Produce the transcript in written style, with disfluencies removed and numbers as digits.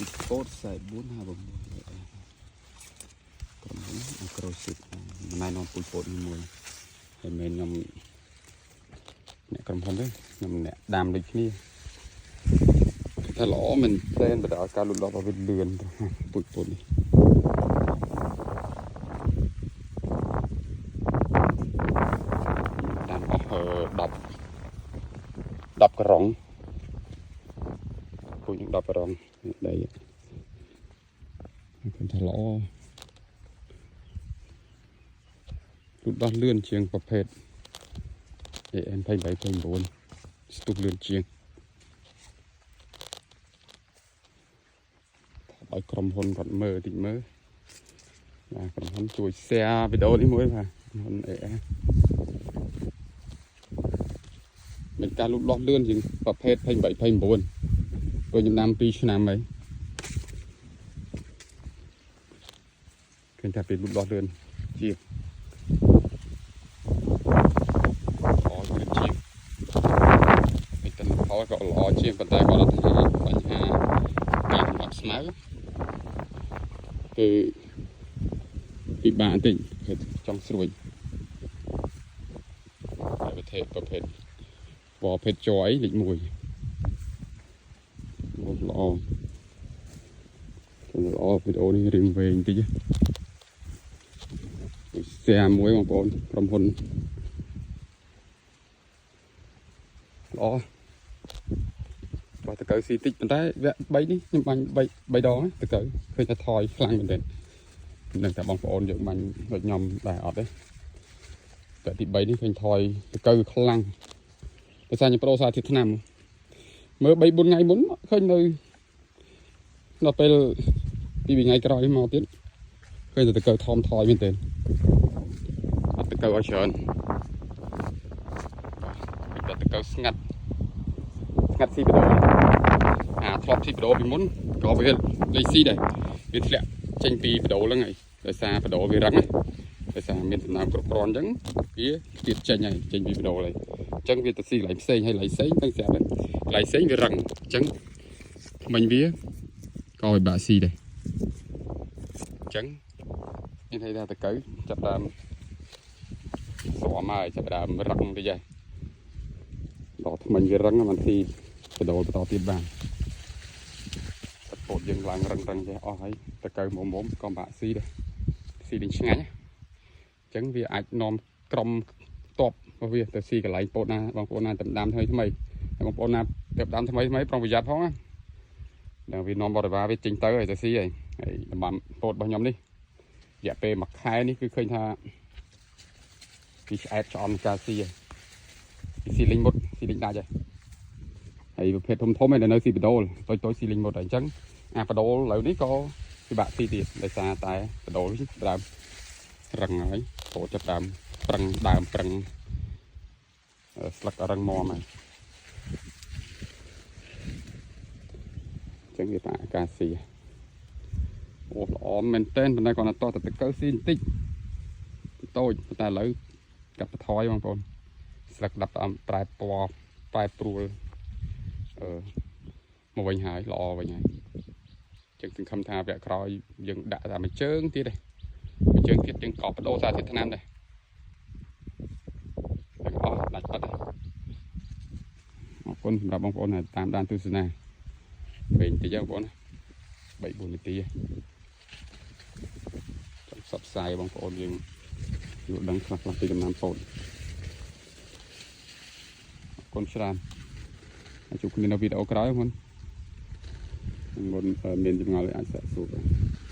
ពូជពោត4456ក្រុមហ៊ុន Agroseed ណែនាំពូជពោតនេះមួយហើយមិនខ្ញុំអ្នកក្រុមហ៊ុនទេខ្ញុំអ្នកដាំដូចគ្នាតែល្អមែនទែនបើដល់ការលូតលាស់របស់វាលឿនទៅពូជពោតនេះដាំអស់10 10ក្រុងពូជនឹង10ក្រុងនេះដីឃើញថាល្អលូតលាស់លឿនជាងប្រភេទ AM 28 29ស្ទុះលឿនជាងឲ្យក្រុមហ៊ុនគាត់មើលតិចមើលបាទក្រុមហ៊ុនជួយ share វីដេអូនេះមួយបាទក្រុមហ៊ុន AA មានការលូតលាស់លឿនជាងប្រភេទ28 29ព្រោះខ្ញុំដាំ2ឆ្នាំហើយឃើញថាពេលលូតលាស់លឿនជាងល្អលឿនជាងពេលតផលក៏ល្អជាងប៉ុន្តែគាត់ថាបញ្ហាការសម្រាប់ស្មៅគឺពិបាកបន្តិចគឺចង់ស្រួយតែប្រភេទប្រភេទជ័រអីលេខ1ល្អល្អវីដេអូនេះរៀងវែងតិច share មួយបងប្អូនក្រុមហ៊ុនល្អបើតកៅស៊ីតិចប៉ុន្តែវគ្គ3នេះខ្ញុំបាញ់3 3ដងតកៅឃើញថាថយខ្លាំងមែនទែនមិនដឹងថាបងប្អូនយើងបាញ់ដូចខ្ញុំដែរអត់ទេតែទី3នេះឃើញថយតកៅខ្លាំងដោយសារខ្ញុំប្ដូរសារធាតុថ្នាំមើល3 4ថ្ងៃមុនឃើញនៅដល់ពេលពី2ថ្ងៃក្រោយមកទៀតឃើញតែតកៅថមថយមែនទែនអត់តកៅឲ្យច្រើនបាទតែតកៅស្ងាត់ស្ងាត់ស៊ីបដូរអាធ្លាប់ស៊ីបដូរពីមុនក៏វាលេខស៊ីដែរវាធ្លាក់ចេញពីបដូរហ្នឹងហើយដោយសារបដូរវារឹងណាដោយសារមានសំណើមគ្រប់គ្រាន់អញ្ចឹងវាខ្ទាតចេញហើយចេញពីបដូរហើយអញ្ចឹងវាទៅស៊ីកន្លែងផ្សេងហើយកន្លែងផ្សេងទាំងស្រាប់ហើយកន្លែងផ្សេងវារឹងអញ្ចឹងថ្មិញវាក៏វាបាក់ស៊ីដែរអញ្ចឹងមានន័យថាតកៅចាប់ដើមស្មហើយចាប់ដើមរឹងតិចហើយដល់ថ្មិញវារឹងមិនស៊ីបដូរបន្តទៀតបានទឹកពោតយើងឡើងរឹងរឹងចេះអស់ហើយតកៅមុំមុំក៏បាក់ស៊ីដែរស៊ីនឹងឆ្ងាញ់ណាអញ្ចឹងវាអាចនាំក្រុមតបរបស់វាទៅស៊ីកន្លែងពោតណាបងប្អូនណាតំដាំថ្មីថ្មីហើយបងប្អូនណាទៅដាំថ្មីថ្មីប្រុងប្រយ័ត្នផងណាដល់វានាំបរិវារវាចេញទៅហើយទៅស៊ីហើយហើយតំបន់ពោតរបស់ខ្ញុំនេះរយៈពេលមួយខែនេះគឺឃើញថាវាឆ្អែតឆ្អន់ការស៊ីហើយវាស៊ីលេងមុតស៊ីលេងដាច់ហើយហើយប្រភេទធំធំឯនៅស៊ីបដូលតូចតូចស៊ីលេងមុតហើយអញ្ចឹងអាបដូលឥឡូវនេះក៏ពិបាកស៊ីទៀតដោយសារតែបដូលដើមរឹងហើយពោតចាប់ដើមប្រឹងដើមប្រឹងស្លឹករឹងមាំហើយអញ្ចឹងវាបាក់ការស៊ីអូល្អមែនតើប៉ុន្តែគាត់តតតកៅស៊ីបន្តិចតូចប៉ុន្តែឥឡូវកាត់បន្ថយបងប្អូនស្លឹកដាប់ប្រែពណ៌ប្រែប្រួលអឺមកវិញហើយល្អវិញហើយចឹងសង្ឃឹមថាវគ្គក្រោយយើងដាក់តែមួយជើងទៀតទេមួយជើងទៀតយើងក៏បដូរសារធាតុថ្នាំដែរទាំងអស់ដាច់បាត់ហើយអរគុណសម្រាប់បងប្អូនដែលតាមដានទស្សនាវិញតិចបងប្អូនណា3 4នាទីចង់ផ្សព្វផ្សាយបងប្អូនយើងយល់ដឹងខ្លះខ្លះពីដំណាំពោតអរគុណច្រើនហើយជួបគ្នានៅវីដេអូក្រោយបងប្អូនមុនមានចម្ងល់អាចសាកសួរបាន។